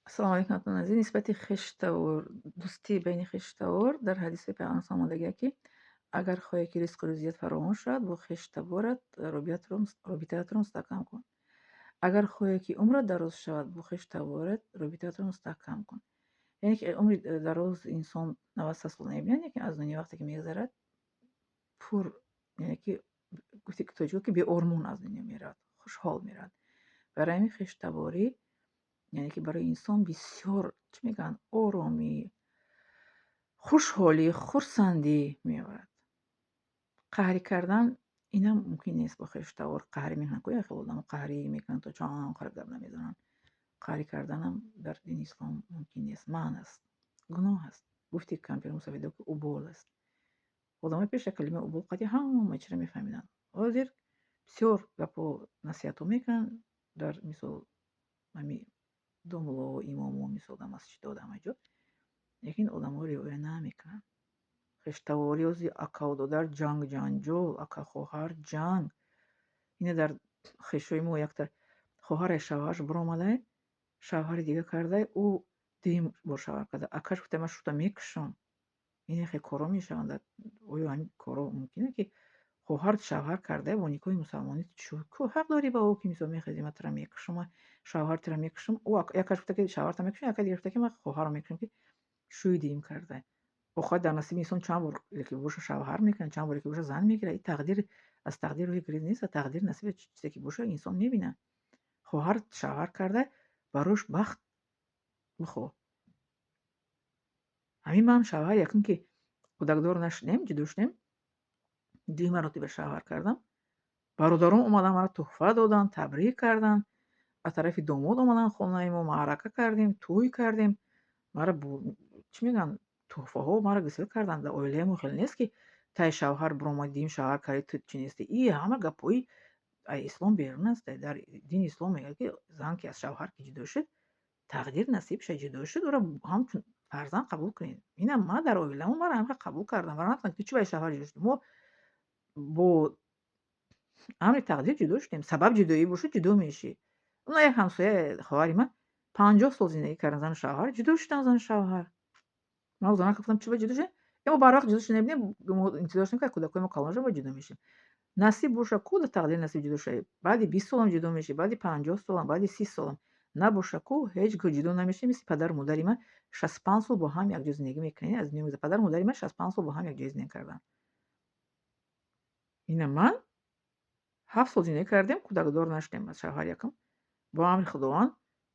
Ассалому алайкум, ҳамватанони азиз. Нисбати хештавор, дӯстӣ байни хештавор дар ҳадиси Пайғамбар омадагия, ки агар хоҳе, ки ризқу рӯзият фаровон шавад, бо хештаворат робитаатро мустаҳкам кун. Агар хоҳе, ки умрат дароз шавад, бо хештаворат робитаатро мустаҳкам кун. Яъне ки умри дароз инсон 90 сол намебинад, лекин аз дунё вақте ки мегузарад, пур, яъне ки гуфти тоҷико, ки беормон аз дунё меравад, хушҳол меравад. Барои ҳамин хештаворӣ, яъне ки барои инсон бисёр, чӣ мегӯянд, оромӣ, хушҳолӣ, хурсандӣ меорад. Қаҳрӣ кардан инам мумкин нест. Бо хештавор қаҳрӣ мекунанд, ку хеле одамо қаҳрӣ мекунанд, то чанд қадр гап намезананд. Қаҳрӣ карданам дар дини ислом мумкин нест, манъ аст, гуноҳ аст. Гуфти кампир мусафидо, ки убол аст. Одамои пеш як калимаи убол қатъи ҳама чиро мефаҳмиданд. Ҳозир бисёр гапу насиҳатҳо мекунанд дар, мисол, ҳами домулло, имомо, мисол, дар масҷидо, дар ҳама ҷо, лекин одамо риоя намекунанд. Хештаворӣ ҳози акаву додар ҷанг, ҷанҷол, ака хоҳар ҷанг. Ина дар хешои мо якта хоҳаре шавҳараш биромадай, шавҳари дига кардай, ӯ дуюм бор шавҳар карда. Акаш гуфта: «Ман шута мекушам». Ин хел корҳо мешаванд. Оё ҳамин корҳо мумкин ки хоҳар шавҳар кардай бо никоҳи мусалмонӣ, ку ҳақ дорӣ ба ӯ, ки, мисол, мехези, ман тура мекушам, ман шавҳар тура мекушам? Ӯ якаш гуфта, ки шавҳарта мекушам, якаи дигар гуфта, ки ман хоҳарро мекушам, ки шӯи дуюм кардай. Охир дар насиби инсон чанд бор ки боша, шавҳар мекунад, чанд боре ки боша, зан мегирад. Ин тақдир аз тақдир роҳи гурез нест, тақдир насиби чизе ки боша, инсон мебинад. Хоҳар шавҳар карда, барош бахт бихоҳ. Ҳамин ман шавҳар якум ки кӯдакдор нашудем, ҷудо шудем, дуюм маротиба шавҳар кардам. Бародарон омаданд, маро тӯҳфа доданд, табрик карданд. Аз тарафи домод омаданд хонаи мо, маърака кардем, тӯй кардем. Маро, чӣ мегӯянд, тӯҳфаҳо маро гусел карданд. Дар оилаи мо хеле нест, ки тай шавҳар биромадӣ, дуюм шавҳар кардӣ, ту чӣ нестӣ. И ҳама гапҳои ислом берун аст. Дар дини ислом мегӯяд, ки зан ки аз шавҳар ки ҷудо шуд, тақдир насибша ҷудо шуд, ӯро ҳамчун фарзанд қабул кунед. Инам ман дар оиламон маро ҳамин қабул кардам. Маро нафаҳмиданд, ту чӣ ба шавҳар ҷудо шудӣ. Мо бо амри тақдир ҷудо шудем. Сабаб ҷудоӣ бошад, ҷудо мешӣ. Она як ҳамсоя, хоҳари ман, 50 сол зиндагӣ карданд зану шавҳар, ҷудо шуданд зану шавҳар. Ман занака гуфтам: «Чӣ ба ҷудо шудед?» «Э, мо барвақт ҷудо шуда набудем, мо интизор доштем, ки кӯдакҳои мо калон шаванд, баъд ҷудо мешем». Насиб боша ку, дар тақдир насиб ҷудо шавӣ. Баъди 20 солам ҷудо мешӣ, баъди 50 солам, баъди 30 солам. Набоша ку, ҳеҷ гоҳ ҷудо намешавӣ. Мисли падару модари ман 65 сол бо ҳам якҷо зиндагӣ мекунем. Аз дунё мегузарад. Падару модари ман 65 сол бо ҳам якҷоя зиндагӣ карданд. Ина ман 7 сол зиндагӣ кардем, кӯдакдор нашудем аз шавҳари якум. Бо амри Худованд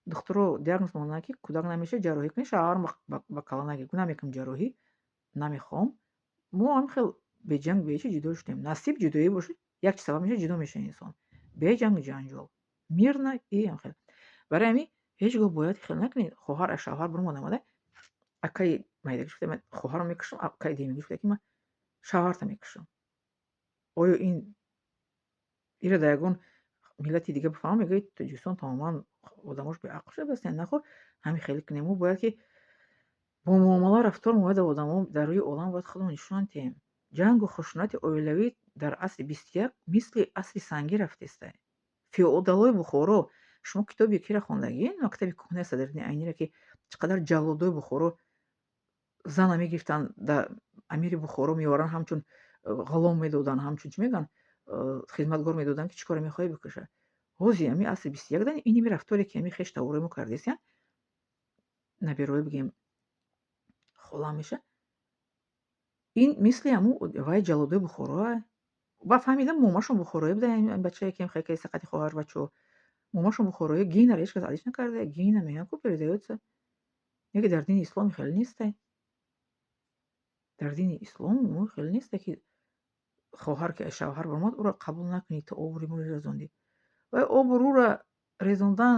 духтуро диагноз монданд, ки кӯдак намешавад, ҷарроҳӣ кунед, шавҳарам ба калла нагирифт. Намекунам ҷарроҳӣ, намехоҳам. Мо ҳамин хел беҷангу бечи ҷудо шудем. Насиб ҷудоӣ бошад, як чи сабаб мешавад, ҷудо мешавад инсон. Бе ҷангу ҷанҷол. Мирно и ҳам хел. Барои ҳамин ҳеҷ гоҳ бояд хел накунед. Хоҳар аз шавҳар биромад омада, акаи майдагиш гуфта: «Ман хоҳарро мекушам», акаи дуюмигиш гуфта, ки «Ман шавҳарта мекушам». Оё ин ира дар ягон миллати дига бифаҳмам, мегӯяд, Тоҷикистон тамоман одамош беақл шуда бастанд. Нахо ҳамин хеле кунем. Мо бояд ки бо муомила, рафтор бояд одамо дар рӯи олам бояд худро нишон диҳем. Ҷангу хушунати оилавӣ дар асри 21 мисли асри сангӣ рафтеста. Феодалои Бухоро, шумо китоби киро хондагӣ? Мактаби кӯҳнаи Садриддини Айниро, ки чӣ қадар ҷаллодои Бухоро зана мегирифтанд, дар амири Бухоро меоваранд, ҳамчун ғулом медоданд, ҳамчун, чӣ мегӯянд, хизматгор медоданд, ки чӣ коре мехоҳӣ, бикуша. Ҳозир ҳамин асри 21 да иними рафторе, ки ҳамин хеш таворои мо кардесиянд, набераҳое бигем, хола меша, ин мисли ҳамун вай ҷаллодои Бухороа. Ба фаҳмидам, момашон бухороӣ буда, бачае ки хел сақати хоҳар бачаҳо. Момашон бухороӣ, генара ҳеҷ кас алиш накарда, гена мегӯянд ку передаётся. Яке дар дини ислом хеле нестай. Дар дини ислом мо хеле нестай, ки хоҳар ки аз шавҳар баромад, ӯро қабул накунӣ, ту обрӯи моро резондӣ. Вай обрӯро резондан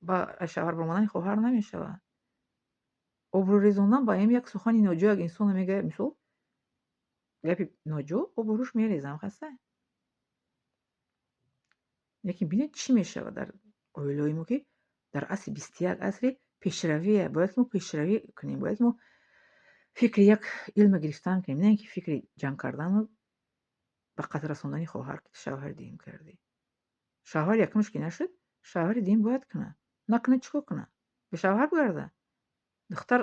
ба аз шавҳар баромадани хоҳар намешавад. Обрӯ резондан ба ҳам як сухани ноҷо, як инсонро мегӯяд, мисол, гапи ноҷо, обрӯш мерезам, хаста. Лекин бинед, чӣ мешавад дар оилаҳои мо, ки дар асри 21, асри пешравие, бояд ки мо пешравӣ кунем, бояд ки мо фикри як илма гирифтан кунем, на ин ки фикри ҷанг кардану ба қатл расондани хоҳар, ки шавҳари дуюм кардӣ. Шавҳари якумаш ки нашуд, шавҳари дуюм бояд кунад. Накунад, чӣ кор кунад? Бешавҳар бигарда. Духтар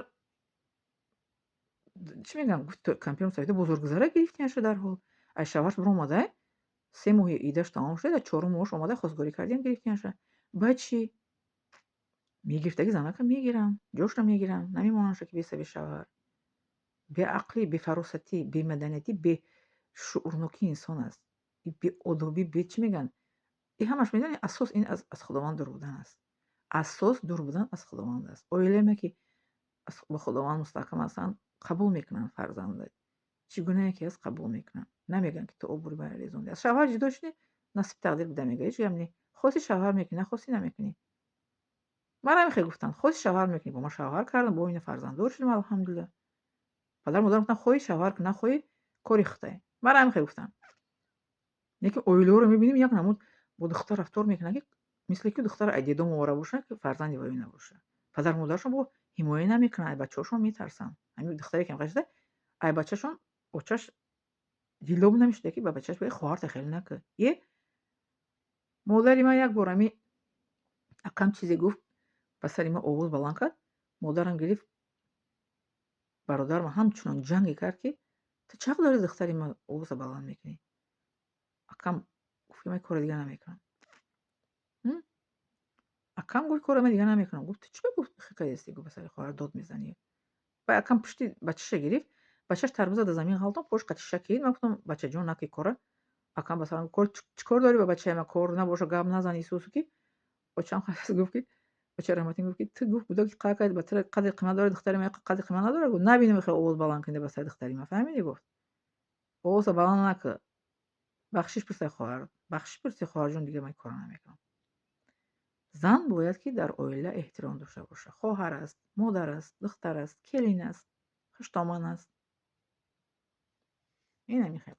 чӣ мегӯям, гуфт кампирам сафеда бозоргузара гирифтиаша дарҳол. Ай шавҳараш биромада, 3 моҳи иддаш тамом шуда, чорум моҳаш омада, хостгорӣ кардиам, гирифтиаша. Баъд чӣ? Мегирифтаги занака мегиранд, ҷошро мегиранд, намемонандша, ки беса бешавҳар. Беақлӣ, бефаросатӣ, бемаданиятӣ, бешуурнокии инсон аст. Беодобӣ, бе чӣ мегӯянд? И ҳамаш, медонед, асос ин аз Худованд дур будан аст. Асос дур будан аз Худованд аст. Оилае ки ба Худованд мустаҳкам ҳастанд, қабул мекунанд фарзанда. Чӣ гунае ки ҳаст, қабул мекунанд. Намегӯянд, ки ту обрӯи маро резондӣ. Аз шавҳар ҷудо шудӣ, насиб тақдир буда, мегӯяд. Ҳеҷ гап не. Хости, шавҳар мекунӣ, нахостӣ, намекунӣ. Ман ҳамин гуфтанд: хости, шавҳар мекунӣ. Бо ман шавҳар кардам, бо ина фарзанддор шудем, алҳамдулилла. Падару модарам гуфтанд: хоҳӣ, шавҳар кун, нахоҳӣ, кори худай. Ман ҳамин гуфтам. Лекин оилаҳоро мебинем, як намуд бо духтар рафтор мекунанд, ки мисле ки духтар ай дедом овора бошад, ки фарзанди ваё набошад. Падару модарашон бо ҳимоя намекунанд, ай бачаҳошон метарсанд. Ҳамин духтаре ки шуда, ай бачашон очаш дилоб намешуда, ки ба бачааш бигӯяд: «Хоҳарта хеле накун». Е модари ман як бор ҳамин акам чизе гуфт, ба сари ман овоз баланд кард, модарам гирифт, бародарам ҳамчунон ҷанге кард, ки ту чӣ ҳақ дорӣ, духтари ман овоза баланд мекунӣ? Акам гуфт, ки ман кори дигар намекунам. Акам гуфт: «Кори ман дигар намекунам». Гуфт: «Ту чӣ, гуфт, хикаестӣ?» Гуфт: «Ба сари хоҳар дод мезанӣ». Баъд акам пушти бачаша гирифт, бачаш тарбуза дар замин ғалтон, пош қатиша кид. Ман гуфтам: «Бачаҷон, накӣ кора». Акам ба сарам: «Чӣ кор дорӣ ба бачаи ман? Кор набоша, гап назан». Исусу ки очам гуфт, ки оча раҳматин гуфт, ки ту, гуфт, кӯдаки қака ба тира қадри қимат дорад, духтари ман қадри қимат надорад. Гуфт: «Набинам хел овоз баланд кунӣ ба сари духтари ман, фаҳмидӣ?» Гуфт: «Овоза баланд накун, бахшиш пурсай, хоҳар, бахшиш пурси, хоҳарҷон, дигар ман кора намекунам». Зан бояд ки дар оила эҳтиром дошта бошад. Хоҳар аст, модар аст, духтар аст, келин аст, хуштоман аст. Ин ҳамин хел.